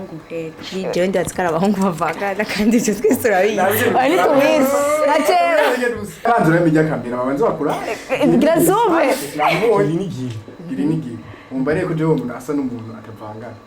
Abahungu he, jewe ndazi ko ari abahungu bavangana, kandi ivyo twese turabizi. Oya, ntitubizi na jewe. Banza uramenye akambera babanza bakura. Gira zumve. Namubonye. Iri n'igihe. Iri n'igihe wumva rero ko jewe uwo muntu asa n'umuntu atavangana.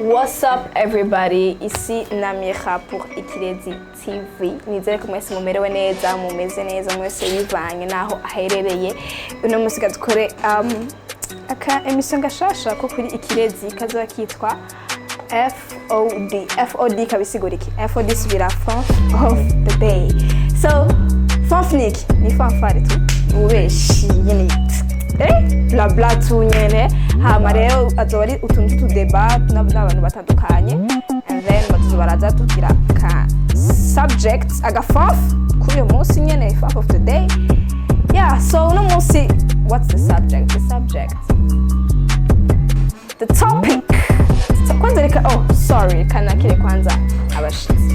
What's up everybody? Ici Namira pour Ikirezi TV. Nizere ko mwese mumerewe neza, mumeze neza, mwese bivanye naho aherereye. Uno munsi dukore aka emission gashasha ko kuri Ikirezi kazoba kitwa FOD. FOD kabisigura iki? FOD subira fun of the day. So, fanf niki? Ni fanfare tu. Ubeshi nyene. Bla bla tu nyene. Hama rero azoba ari utuntu tw'utudeba n'abantu batandukanye, and then batuzo baraza tugira ka subject agafanf kuri uyu munsi nyene, fanf of the day. Yeah, so uno munsi, what's the subject? The subject, the topic. So, kwanza reka, oh sorry, reka nakire kwanza abashitsi.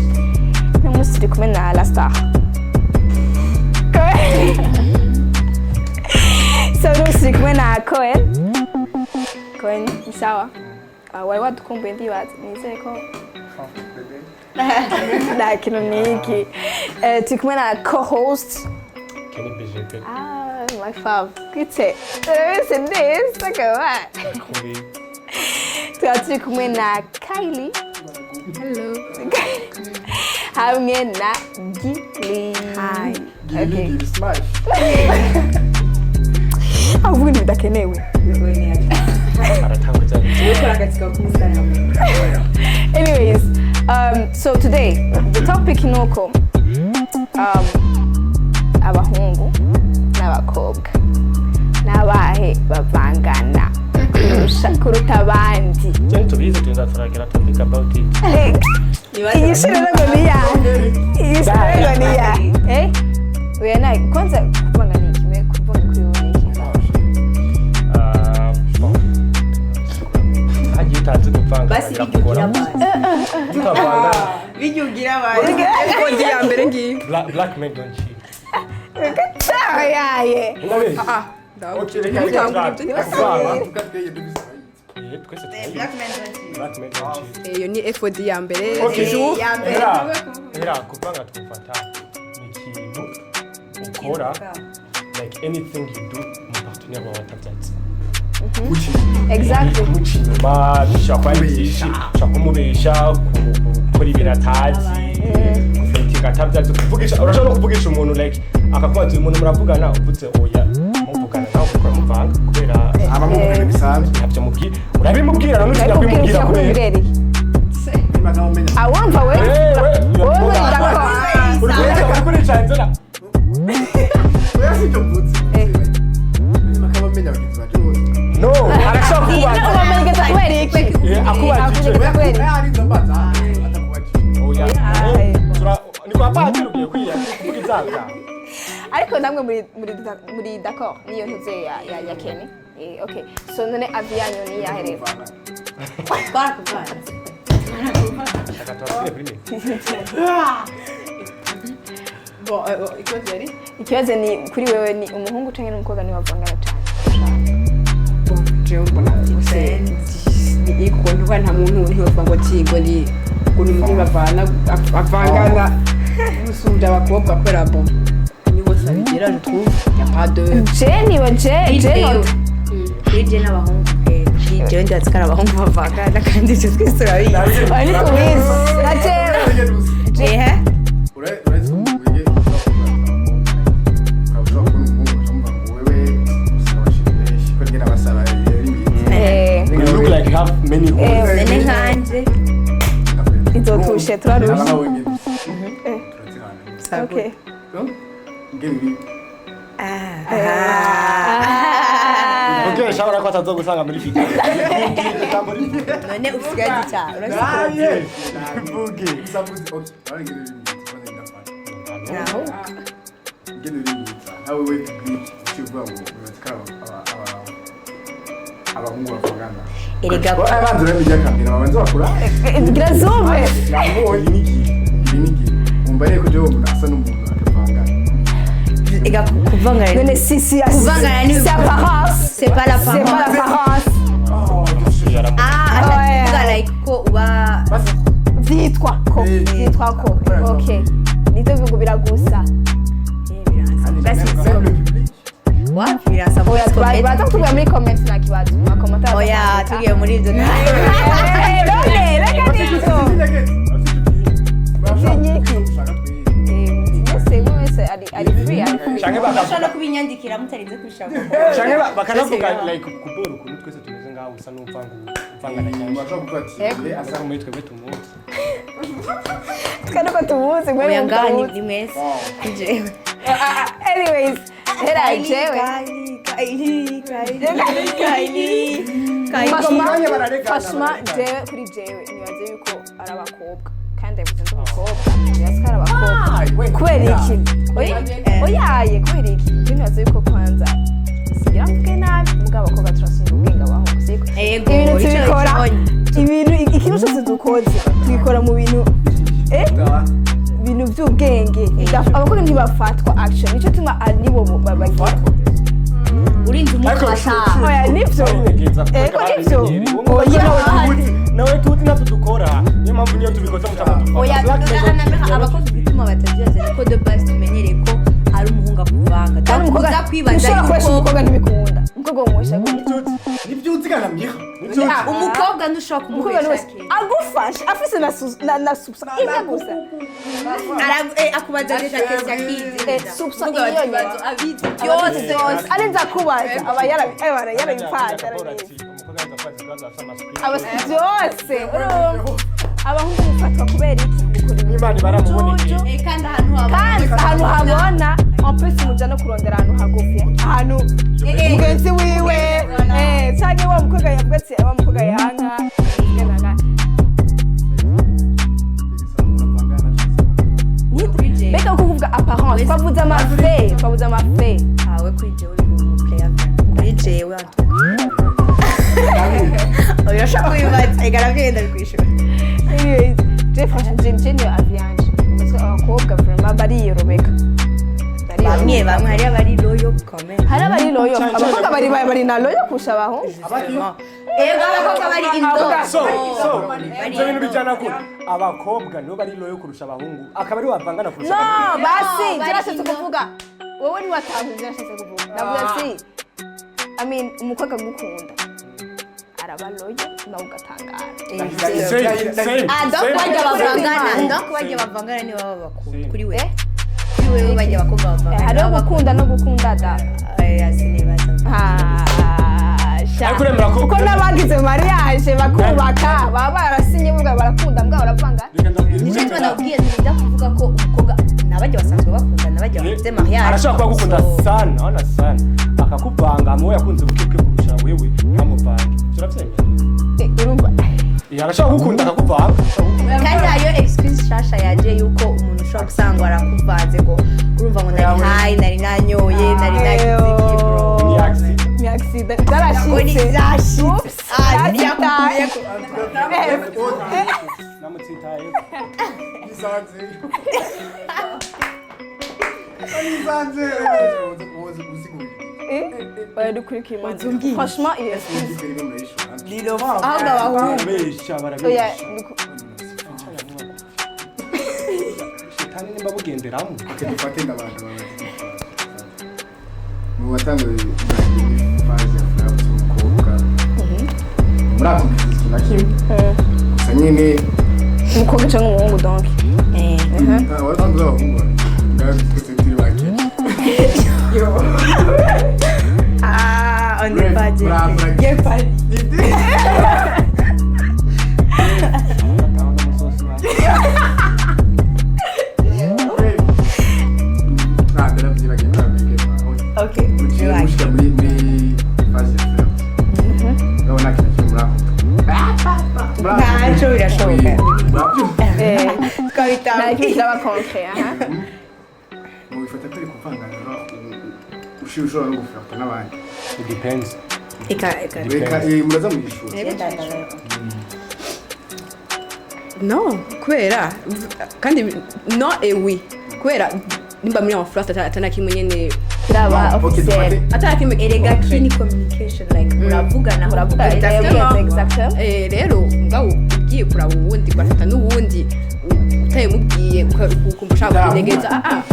Uno munsi turi kumwe na la star. So uno munsi turi kumwe na Cohen. Cohen, ni sawa? Wari wadukumbuye ndibaza, nizere ko nta kintu niki. Turi kumwe na co-host. Kenny BGP. Ah, my fav kwite urabese neza akaba. Kuri. Tukaba turi kumwe na Kylie. Hello. Hamwe na Gili. Hi. Giri. Okay. Giri smash. Avuga ibintu bidakenewe. Aratanguza. Ukora akazi kawe. Anyways, so today the topic ni uko abahungu n'abakobwa n'abahe bavangana kurusha kuruta abandi. Cyane tubizi, tuza turagira topic about it. Iyi shuri rero ni ya, iyi shuri rero ni ya, oya nawe kwanza, kuvanga ni iki? Kuvanga kuri wowe ni iki? Ah, bon. Hagiye utazi kuvanga Basi birakugora. bijya ugira. Utavanga. Bijya ugira abantu. Ndi ya mbere ngiyi. Black men don't cheat. Oyaye. Urabizi? Okay, reka. Mutangura ibyo Kuvanga. Tuvuga twege dufise abayizi. Twese turabizi. Black men don't cheat. Black men don't cheat. Iyo ni FOD ya mbere. Okay. Toujours. Ya mbere. Era, era kuvanga twufata ni ikintu ukora, like anything you do mu partenaire wawe atabyatsi. Exactly. Kumuca inyuma bishobora kuba ari byinshi, ushobora kumubesha, gukora ibintu atazi, gufetinga atabyazi, kuvugisha, urashobora no kuvugisha umuntu, like akakubaza uyu muntu muravugana, uvuze oya muvugana, nawe ukora muvanga kubera Aba muvugana bisanzwe. ntabyo mubwira, urabimubwira none utinya Ariko kubimubwira ubwira kubera kubwira iki? Niba ntawe umenya. Awumva we. Eh, we, wowe muri d'accord. uri kurisha inzira. Oya, si icyo mvutse. Niba akaba amenya bagenzi banje bose. No, arashobora kukubaza. Ubamenyekeza kubera iki? Akubajije. Akubajije kubera iki? Oya, arinze ambaza atakubajije. Oya, ni kwa padiri ugiye kwiya kuvuga ibyaha byawe. Ariko namwe muri d'accord niyo ntuze ya Kenny. Okay, so none avi yanyu ni iyahe rero? Twarakuvanze. Shaka tubabwire kuri mikoro. Bon, ikibazo yari? Ikibazo ni kuri wewe, ni umuhungu canke n'umukobwa niwe bavangana cane? Bon, jewe mbona bose ni equal, ntuba nta muntu ntibavuga ngo ati ngo ni ngo ni umuntu bavana avangana gusumbya abakobwa, kubera bon ni bose babigira, je trouve y a pas de Je niwe je not. Kuri je n'abahungu he, jewe ndazi ko ari abahungu bavangana, kandi ivyo twese turabizi. Oya, ntitubizi na jewe. Ehe. Uretse ko wige ushobora kubona umuhungu ukamuvuga ngo wewe usaba abashinzwe benshi ko njye nabasaba ari imiti. Eh, You look like you have many holes. None nkanje izotuza. Turarushe, turarushe. Aba wenyine. Turazihana. Okay. Ngene uri. Okay, shobora ko atazogusanga muri video. None usigaye icyaha. Naye. Vuge. Usavuze okay. Urabona ingene uri mwiza, kwanza ndafana. Naho. Ingene uri mwiza. Nawe we public ukivuga ngo urazi ko abahungu bavugana. Erega Abanza urabijya kamera babanza bakura. Gira zumve. Namubonye n'igihe. Ibi n'igihe. Wumva rero ko jewe umuntu asa n'umuntu atavangana. Ega kuvangana. None si Kuvangana ni c'est apparence. C'est pas C'est pas l'apparence. l'apparence. Ah, ashatse Ouais. kuvuga like ko uba Vyitwa ko. Eh. Vyitwa ko. Okay. Nivyo bigo biragusa. Basi Même le public. Wapi birasa. Oya, baza kutubwira muri comments, nta kibazo. Ma commentaire. Oya, tugiye muri ibyo. Eh, none reka nivyo. Zinyiki. Mwese mwese ari free, ari free. Canke Ushobora bakavuga no kubinyandikira mutarinze kubishaka. canke bakanavuga like kubera ukuntu twese tumeze ngaho usa n'uvanga uvangana cyane. Bashobora kuvuga ati "Eh, Asa muri twebwe tumuzi. Twari ko tumuzi mwe. Oya, ngaha ni mutamuzi. ni mwese. Ni jewe. Anyways, hera jewe. Kylie, Kylie, Kylie, Kylie. Franchement, bararegana, franchement, bararegana. jewe kuri jewe nibaze yuko ari abakobwa, kandi ndabivuze ndi umukobwa, nibaze ko ari abakobwa. Kubera iki? Oyaye, kubera iki? Je nibaze yuko kwanza sigira mvuge nabi, mugabo abakobwa turasumba ubwenge abahungu, siko? Ego, Ibintu ico tubikora ikibonye. ibintu, ikintu cyose dukoze tubikora mu bintu ibintu by'ubwenge. Abakobwa ntibafatwa action, nicyo tuma ari nibo bagira. Urinze umufata. Oya, nivyo. Ego, nivyo. Oya. Nawe tuzi natwe dukora, niyo mpamvu niyo tubikoze muca. Oya, abakobwa igituma batavyibaza niko de base tumenyereye ko ari umuhungu akuvanga. Kandi umukobwa Uza kwibaza ntushobora gukoresha yuko umukobwa, ntibikunda. Umukobwa wumuhisha gute? Nibyo uzigana myiha. Umukobwa ntushobora Umukobwa kumuhesha. ni wese agufasha afise na soupçon imwe gusa. Akubaza déjà question akizi. Soupçon Umukobwa iyo ati, nyene. abizi byose byose. Arinze akubaza aba yarabipfanye, arabizi. Aba byose. Urumva abahungu mufatwa kubera iki? Mukora ibintu N'Imana baramubonekeye. Kandi ahantu habona. Kandi ahantu habona, en plus muja no kurondera ahantu hagufi, ahantu mugenzi wiwe canke wa mukobwa yavuga ati wa mukobwa yanka. Mbega uko kuvuga apparence, twavuze amafe, twavuze amafe. Awe, kuri jewe uri umu player, kuri jewe antu. Urashaka kubibaza ega navyo yenda bikwishura. Anyways, je franchement je niyo avis yanje, parce que abakobwa vraiment bariyorobeka. Bamwe bamwe, hari abari loyal quand même. Hari abari loyal. Cyane, Abakobwa cyane. bari na loyal kurusha abahungu. Ego, abakobwa bari indoor. So ibyo bintu bijyana kure, abakobwa nibo bari loyal kurusha abahungu, akaba ari bavangana kurusha No, abahungu. basi bari je nashatse indoor. kuvuga wowe ntiwatahuye ibyo nashatse kuvuga. Navuga ati, I mean, umukobwa agukunda araba loyal nawe ugatangara. Same, same, Ah, donc same. bajya bavangana. Same. Donc bajya bavangana nibo baba bakunda. Same. Kuri wewe. Kuri wewe bajya abakobwa bavangana. Hariho gukunda no gukunda da. Oya, sinibaza. Ah, sha. Ariko uremera ko- Kuko n'abagize mariage bakubaka baba barasinye buga barakunda mbwa baravanga. Reka ndabwire. Nicyo gituma ndakubwiye, ntirinda kuvuga ko umukobwa nabajya basanzwe bakundana bajya bafite mariage. Arashobora kuba agukunda sana wana sana, akakuvanga muwe yakunze bukebuke kurusha wewe, ntamuvange. Turabyemera? Urumva. Arashobora kugukunda akakuvanga. Kandi hariyo excuse shasha yaje yuko umuntu ushobora gusanga arakuvanze ngo urumva ngo nari high, nari nanyoye, nari nagize iki, bro. Ni accident. Ni accident. Ngo ni Byarashitse. byashitse. Oops, Ah, byashitse. Namutsitaye. Nisanze. Nisanze. Uzi gusigura. Oya, dukurikiye Imana. Franchement, iyo excuse. Ahubwo abahungu Barabesha, Oya, barabesha. Shitani nimba bugenderamo. Dufate ndabantu mu batanga phase ya flirt umukobwa muri ako ikintu na kimwe gusa nyine. Umukobwa cyangwa umuhungu donc? Watanze abahungu ngaho twese turi bake. Ah, on n'est pas Bref, bref. bien pas. Atanga umusosi wawe. Ndabitanga. Kiraba concret, aha. Mubifata ko ari kuvangana, ushobora no guflirta n'abandi? It depends. Eka eka. Reka muraza muyishura. No, kubera kandi no et oui, kubera nimba muri en flirt atana kimwe nyene Kiraba Ok, officiel. dufate atana kimwe. Erega kini communication, like muravugana. Muravuga. Exactement. Exactement. Rero mugabo ugiye kuraba uwundi, ugafata n'uwundi utayimubwiye, ukumva ushaka kubinyegeza, ah ah.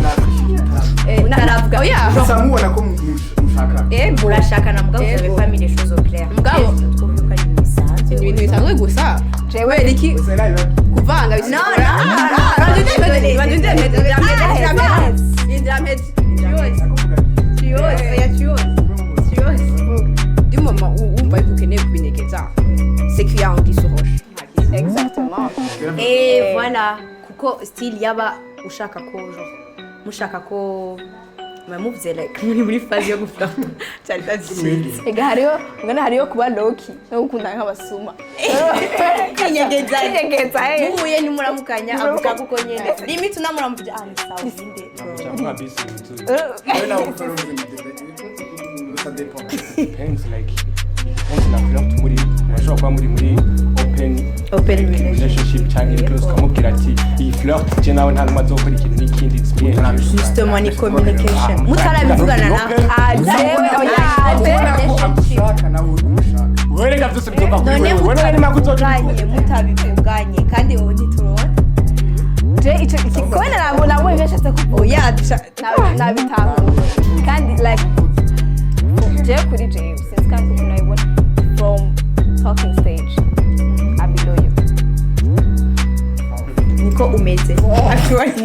Mutaravuga. Oya. Gusa mubona ko mushaka. Ego. Murashakana, mugabo Yego. vous avez pas mis les choses au clair. Mugabo. Twavuga ko ari ibintu bisanzwe. Ni ibintu bisanzwe gusa. Kubera iki? Gusa nawe Kuvanga. No, no, akuvuga. Tuyose, oya, tuyose. Tuyose. Du moment où wumva yuko ukeneye kubinyegeza, c'est qu'il y a anguille sous roche. Exactement. Et voilà, kuko still yaba ushaka ko genre mushaka ko muvuze like muri muri phase yo guflirta cyari tazi. Ega hariho ngana, hariho kuba low-key no gukundana nk'abasuma. Kwinyegeza. Kwinyegeza, eh. Muhuye ntimuramukanya, avuga kuko nyene limite unamuramukanya, ah ni sawa inde. Cyangwa bisi inzu. Wowe nawe ukora ubuzima, ça dépend. Depends, like it depends na flirt muri. Murashobora kuba muri open Open relationship cyangwa close, ukamubwira ati iyi flirt je nawe nta numwe azokora ikintu n'ikindi, it's me and you. Justement, ni communication mutarabivugana na Ah, jewe oya, jewe. Ubona ko agushaka, nawe umushaka. Wewe reka byose bizova kuri None wewe. Wewe ni mpamvu uzoca mutabivuganye, mutabivuganye kandi ubu ntiturota. Je ico iki kubona nabonye ibyo ashatse kuvuga. Oya. Nabitahuye kandi like jewe kuri jewe sinzi kandi ukuntu nabibona, from talking stage I below you. Niko umeze.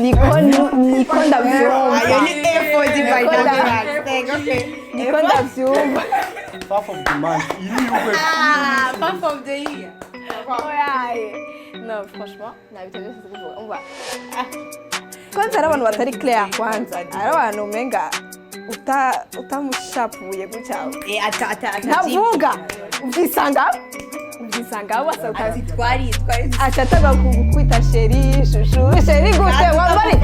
Niko niko ndabyumva. Ayo ni effort by Niko ndabyumva. Half of the month iri yuko. Ah, half of the year. Oyaye, no, franchement nabitavyo byose kuvuga. Umva, kwanza hari abantu batari clair, kwanza hari abantu umenga utamushapuye gutya Eh, ata ata ata ntavuga, ubyisanga wasa Ati twari acatanga kukwita chéri, chouchou, chéri gute wambari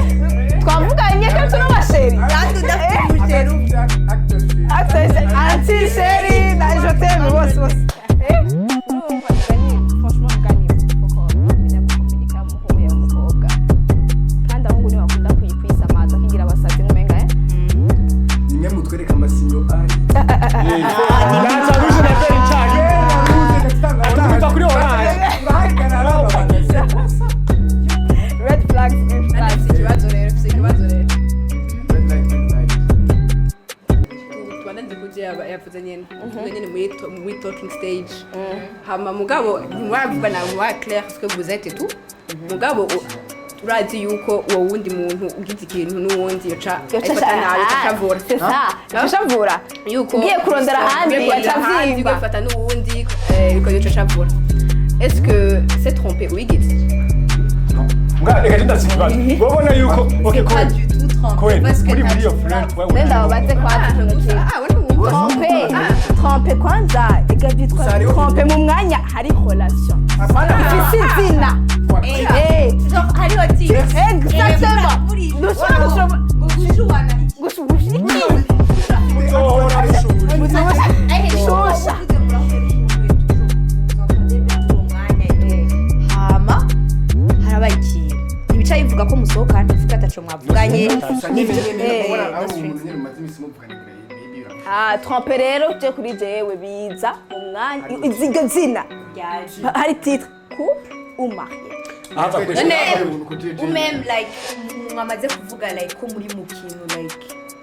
twavuganye ko turi aba chéri. Kandi udafite umuchéri. Anti chéri na je t'aime bose bose. Eh, urumva gani, franchement gani kuko menya gukominika muhuye umukobwa, kandi abahungu nibo bakunda kuyikwisamaza kigira abasazi nk'umenga eh. Nimwe mutwereka ama signaux ari Naza rouge na vert icyayi. Kuva kuri orange. Red flags, green flags. Mfise ikibazo rero, mfise ikibazo rero. Tubandanze kuvyo yavuze nyene, tuvuze nyene muri talking stage, hama mugabo ntimuravugana, muba clair ce que vous êtes et tout, mugabo urazi yuko uwo wundi muntu ugize ikintu n'uwundi yoca ayifata nabi, yoca acavura. C'est ça, yoca Yuko ugiye kurondera ahandi, ugiye kurondera yaca ahandi, avyimba. ugafata n'uwundi yuko yoca acavura. Est-ce que c'est trompé uyigize? Mbwa reka ndafite ikibazo. Wabona yuko okay Pas Cohen du tout trompé Cohen parce que muri iyo flirt wewe. Nenda wabaze kwanza ikintu kimwe. Ah, wewe wumva. Trompe, trompe kwanza ega byitwa Gusa trompe mu mwanya hari relation ifise izina. Eh, Genre hariho titre. Exactement, ntushobora gushobora Gushuwana. gushusha iki? Uzohora ushushe. Shusha. Hama harabaye ikintu ntibica bivuga ko musohokana, bivuga ataco mwavuganye. Gusa nyine nyine Eh. ubona ari umuntu nyine mumaze iminsi muvugana, maybe uramushaka. Ah, trompe rero je kuri jewe biza mu mwanya iryo zina hari titre couple ou marié. Ahava kwishura. Ou même like mwamaze kuvuga like ko muri mu kintu, like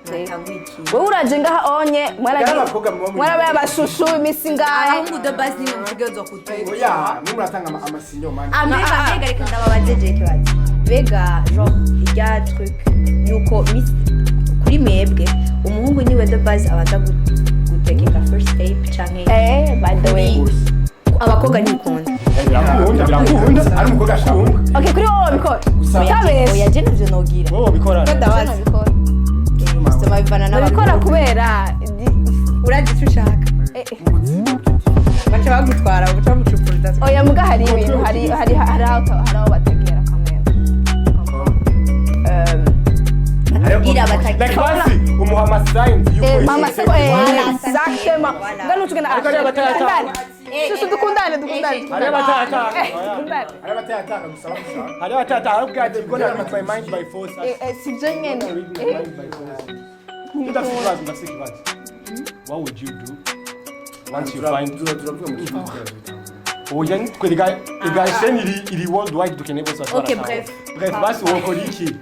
mwatanguye ikintu. Wowe uraje ngaha onye Yari abakobwa muba muri- mwarabaye abashushu iminsi ngahe? Abahungu de base nimwe mutegerezwa kutuba. Oya, mwe muratanga ama signaux man. Mbega mbega reka ndababaze je ikibazo. Mbega genre irya truc yuko kuri mwebwe umuhungu niwe de base abanza gutekinga first step canke Eh, by the way, abakobwa ntibikunda? Birakunda, birakunda. Ari umukobwa ashaka. Okay, kuri wowe wabikora utabeshe? Oya, je navyo nogira. Wowe ubikora. Ndabaza. Nabikora. Justement bivana Nabikora n'abakobwa. kubera Urazi ico ushaka. Eh, eh. Mu buzima. Baca bagutwara, baca bamucupura. Oya, muga hari ibintu hari aho bategera kamera. Like abatagikora. basi umuha ama signs yuko Mama yishimye. se ko Voilà, exactement. voilà. Ngano tugenda. Ariko hariyo abatayatanga. Chouchou, dukundane, dukundane. Hariyo abatayatanga. Dukundane. Hari abatayatanga gusa bamushaka. Hariyo abatayatanga aravuga ati gonna read my mind by force. Si byo nyene. Read my mind by force. Ndafise ikibazo, ndafise ikibazo. What would you do once you find Turavuga mu kirundi. Oya, nitwe ega chaîne iri worldwide, dukeneye bose Ok, baratahura. bref. Bref, basi wokora iki?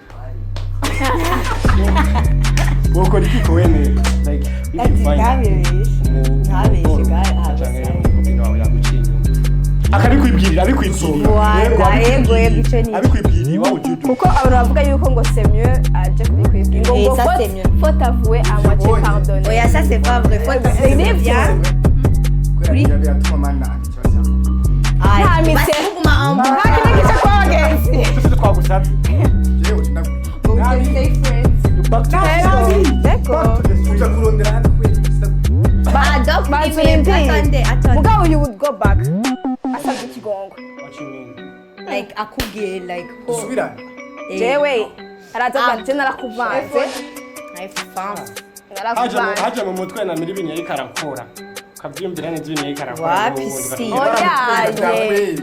Wokora iki kowene? Like if you Ati find ntabibeshe. Ntabeshe, canke guys. umukobwa wawe yaguciye inyuma akabikwibwirira, abikwibwiriye. Voilà, Yego, yego, yego, ico ni ico. abikwibwiriye, what would you do? Kuko abantu bavuga yuko ngo c'est mieux aje kubikwibwira ngo Eh, ngo ça, faut c'est mieux. faut avouer à moitié Ubonye. pardonner. Oya, ça c'est pas vrai. Faut Eh, c'est bien. Kubera biratuma mana ikibazo. Nta mitse. Kuguma en Nta kintu gice kwa bagenzi. Icyo twagusabye. Jewe ndakwiye. Stay friends. Back to the street. Ego. Back to the street. Uja kurondera hano kweli. Ah, donc Banzurindire. attendez, attendez. Mugabo you would go back asabye ikigongwe. What you mean? Like akubwiye like ko Dusubirane. Jewe araza Ah. ati je narakuvanze. Ay, femme. Narakuvanze. Haja mu mutwe na miri ibintu yariko arakora, ukavyiyumvira neza ibintu yariko arakora. Wapi n'ubundi si. ugaca- Oya. Kweli.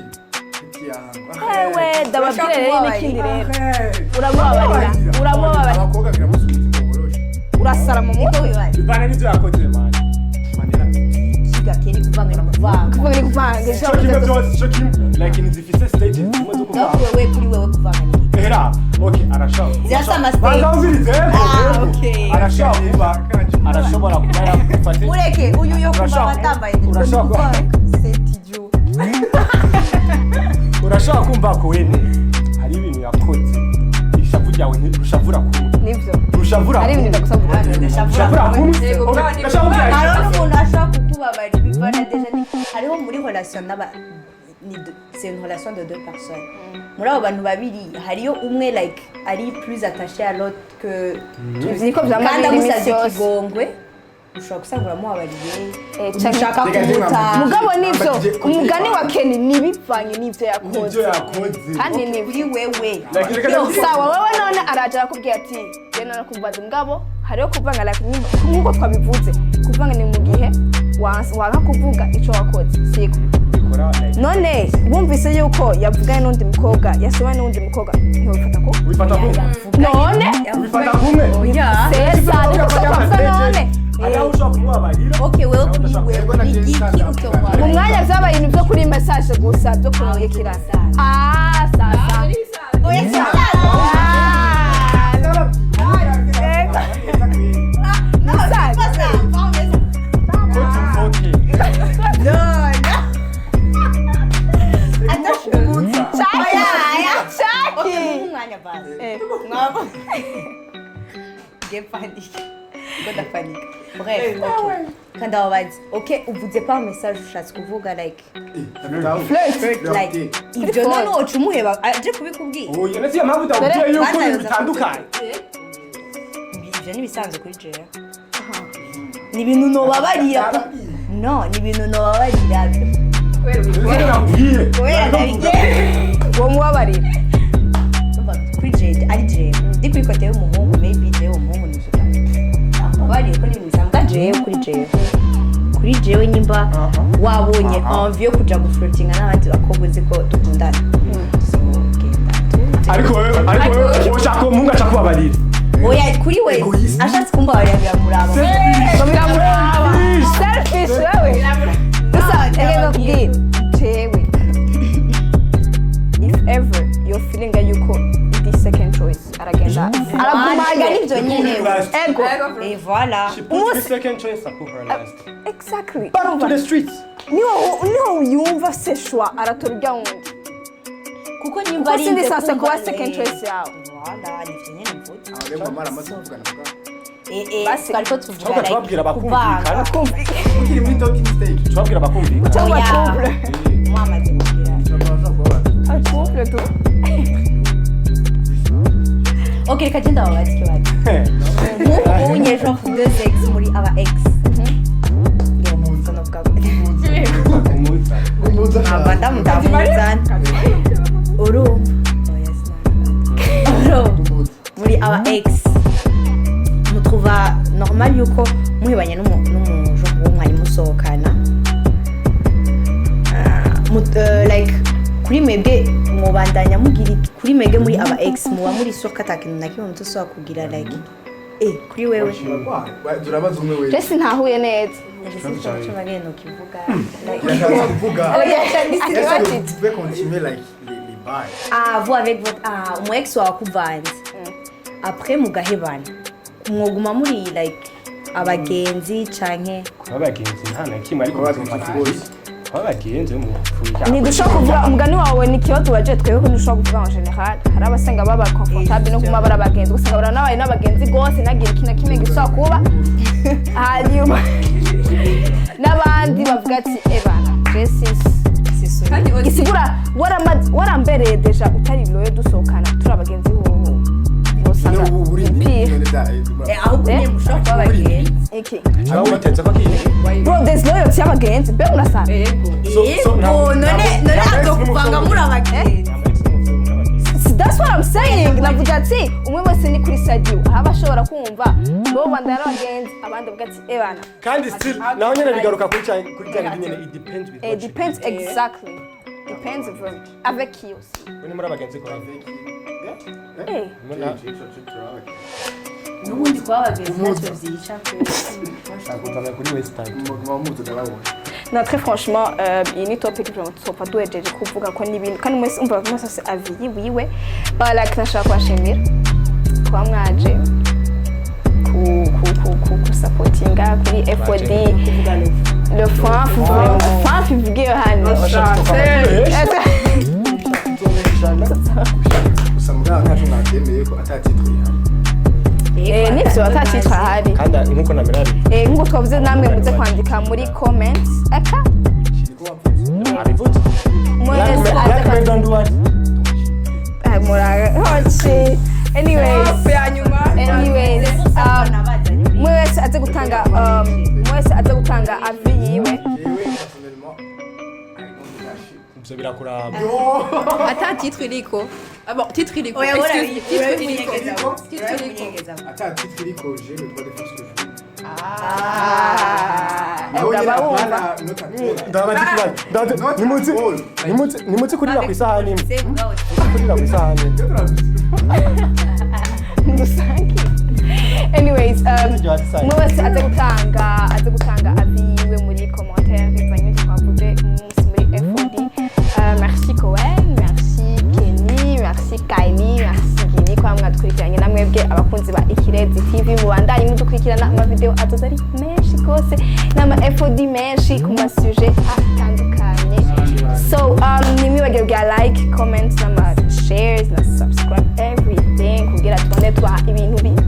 Ewe, ndababwire rero n'ikindi rero. Uramubabarira, uramubabarira. Abakobwa biramusubiza umutima woroshe. Urasara mu mutwe. Bivana n'ivyo yakoze, man. Mandela. Kiga keri kuvanga ni kuvanga. Kuvuga ni kuvanga. Ico kimwe byose, ico kimwe, like ntizifise stages zimwe zo Donc kuvanga. wewe, kuri wewe kuvanga ni Era, okay, arashobora. Zirasa ama stages. Banza wumvirize, yego, Ah, yego. okay. Arashobora kuba, arashobora kuba yagufate. Mureke uyu yo kuva Urashaka- batambaye urashaka- c'est idiot. Urashobora kumva ko wene hari ibintu yakoze, ishavu ryawe ntirushavura kumwe. Nivyo. Rushavura Ari ibintu kumwe. ndagusaba. Rushavura kumwe. Yego, Okay, kandi- ndashaka kubwira Hariho n'umuntu ashobora kukubabarira bivana déjà hariho muri relation n'aba ni c'est une relation de deux personnes. Muri abo bantu babiri hariyo umwe like ari plus attaché à l'autre que Ivyo niko vyama kandi biri imisi amusavye yose. ikigongwe, ushobora gusanga uramuhabariye, Canke- ushaka Reka kumuta. Mugabo nivyo Ambajije- umugani wa Kenny nibivanye n'ivyo yakoze. Ibyo yakoze. Kandi nivyo. Kuri wewe. Like, reka ndakubwira. Sawa, wewe none araje arakubwira ati je narakubaza. Mugabo hariho kuvanga, like nk'uko twabivuze, kuvanga ni mu gihe wanka kuvuga ico wakoze, siko? Bikora, like, None wumvise yuko yavuganye n'undi mukobwa, yasomanye n'undi mukobwa, ntiwabifata ko Wifata kumwe. None Wifata kumwe. Oya. sesa niko twavuga none. Hari aho ushobora kumubabarira. Okay, wewe, kuri Nawe wewe ni igiki Mu utomuhabarira? mwanya vyabaye ibintu vyo kuri message gusa byo kurungikirana. Ah, sasa. Oya, si Ah, non, c'est pas ça. Okay. Non, non. Attends, Shaki. Ok, Shaki. umwanya basi. Eh. Mwabo. Nge panique. Ngo ndapanique. Bref, ok. Kandi abo bazi. Ok, uvuze par message ushatse kuvuga like Flirt. like ibyo none woca umuheba aje kubikubwira? Oya, ndetse iyo mpamvu ndakubwiye yuko ibintu bitandukanye. Ibyo ni ibisanzwe kuri jewe. Ni ibintu nobabarira. No, ni ibintu nobabarira. Ndetse nakubwiye. Kubera ndabigiye. Uwo mubabarira. Umva, kuri jewe ari jewe ndi kuri côté y'umuhungu, maybe jewe umuhungu ni ababariye ko ni ibintu bisanzwe jewe kuri jewe, kuri jewe nyimba wabonye envie yo kuja guflirtinga n'abandi bakobwa uzi ko dukundana, so genda tu. Ariko wewe ushaka umuhungu aca kubabarira. Oya, kuri we ashatse kumbabarira biramuraba. Ngo biramuraba. Selfish wewe. Gusa reka ndakubwire, jewe if ever you're feeling yuko ndi second choice, aragenda aragumana aragumanye. Nibyo nyene. Last. Ego. Et voilà. She puts the second choice, I put her last. Exactly. Back to the streets. Niho yumva se choix aratora urya wundi. Kuko nimba Kuko ari sindi nze sanse kumva, kuba second choice yawe. Voilà, nivyo nyene mvuze. Abagabo bamara amaze kuvugana bwa. Eh, twariko tuvuga Ahubwo like tubabwira kuvanga. bakumvikana. Ukiri muri talking stage. Tubabwira bakumvikana. Cyangwa Oya. couple. Mwamaze kugira. Ushobora kuba Couple tu. Ok, reka genda babaze ikibazo. Nk'ubu unye genre deux ex muri aba ex. Ngira umuzo novuga gute? Umuza. Umuza. Nkaba ndamudamuzana. Urumva? Oya, sinarabata. Urumva? Umuza. Muri aba ex. Normal yuko muhebanye n'umuntu uwo mwari musohokana, like kuri mwebwe mwobandanya mugira kuri mwebwe muri aba ex, muba muri sûr ko ata kintu na kimwe muzosubira kugira, like kuri wewe? Turabaza umwe wese. Je sintahuye neza. Bagenda ukivuga. Yashatse kuvuga: est-ce que Ati vous pouvez continuer like les bails? Ah, vous avec votre umu ex wawe akuvanze, après mugahebana, mwoguma muri like abagenzi canke? Kuba abagenzi nta na kimwe, ariko Kuba abagenzi rwose. Kuba abagenzi mupfuye. Ntidushobora kuvuga umugani wawe ni ikibazo waje twebwe ko ntidushobora kuvuga en général. Hari abasanga baba confortable no kuguma bari abagenzi, ugasanga baranabaye n'abagenzi rwose, ntagire ikintu na kimwe gishobora kuba. Hanyuma n'abandi bavuga ati: "Ebana, je sisi Kandi gisigura warambereye déjà utari loyo, dusohokana turi abagenzi hoho usanga Ubu uri pire." Ahubwo Eh? nyine mushobora kuba abagenzi. Iki? Cyangwa witeze ko kiye. Bro, there's loyalty y'abagenzi, mbe urasanga. Yego. Yego, none azokuvanga muri abagenzi? That's what I'm saying. Navuga ati umwe wese ni kuri side yiwe, hari abashobora kumva bo bandana n'abagenzi, abandi bavuga ati: "Ebana." Kandi still naho nyene bigaruka kuri cya bindi nyene, it depends with It what you depends, exactly, depends from avec qui aussi. Ni muri abagenzi ko Eh. N'ubundi kuba abagenzi ntacyo vyica. Shaka kuri western. Muguma muzi ndababona. Non, très franchement, iyi ni topic vraiment tuzopfa duhejeje kuvuga ko n'ibintu, kandi mwese umva mwese afise avis yiwiwe. But like nashaka kubashimira kuba mwaje ku supportinga kuri FOD le fanf, vraiment fanf ivugiye hano. Gusa mugabo ntaco mwavyemeye ko ata titre ihari. Eh, nivyo, ata titre ahari. Kandi nkuko namera ari Eh, nkuko twavuze, namwe muze kwandika muri comments eka. Niko wavuze. Abivuze. Umwe wese aze Black men don't do what? Ah, hoci. Anyways, ya nyuma. Anyways, umwe wese aze gutanga avis yiwe. Jewe personnellement, I don't lâcher. Ivyo birakuraba. Ata titre iriko. Ah bon, titre iriko. Oya, Excuse, titre iriko. urabimunyegeza. Titre iriko. Ata titre iriko, j'ai le droit de faire ce que je veux. Ah, Naho nyene uraba wumva. apana not at all. Ndabaza ikibazo. Not at all. Nimutse kurira ku isahani imwe, kurira ku isahani imwe. Dusange. Anyways, umwe wese aze gutanga avis yiwe muri commentaire bivanye n'ibyo twavuze umunsi muri FOD. Merci Cohen, merci Kenny, merci Kylie, merci Gili kwa mwadukurikiranye. Namwebwe abakunzi ba Ikirezi TV, mubandanye mudukurikirana, amavideo azoza ari menshi gose n'ama FOD menshi ku ma sujet atandukanye. So nimwibagire bwa like, comment n'ama shares na subscribe, everything, kugira tubone tubaha ibintu.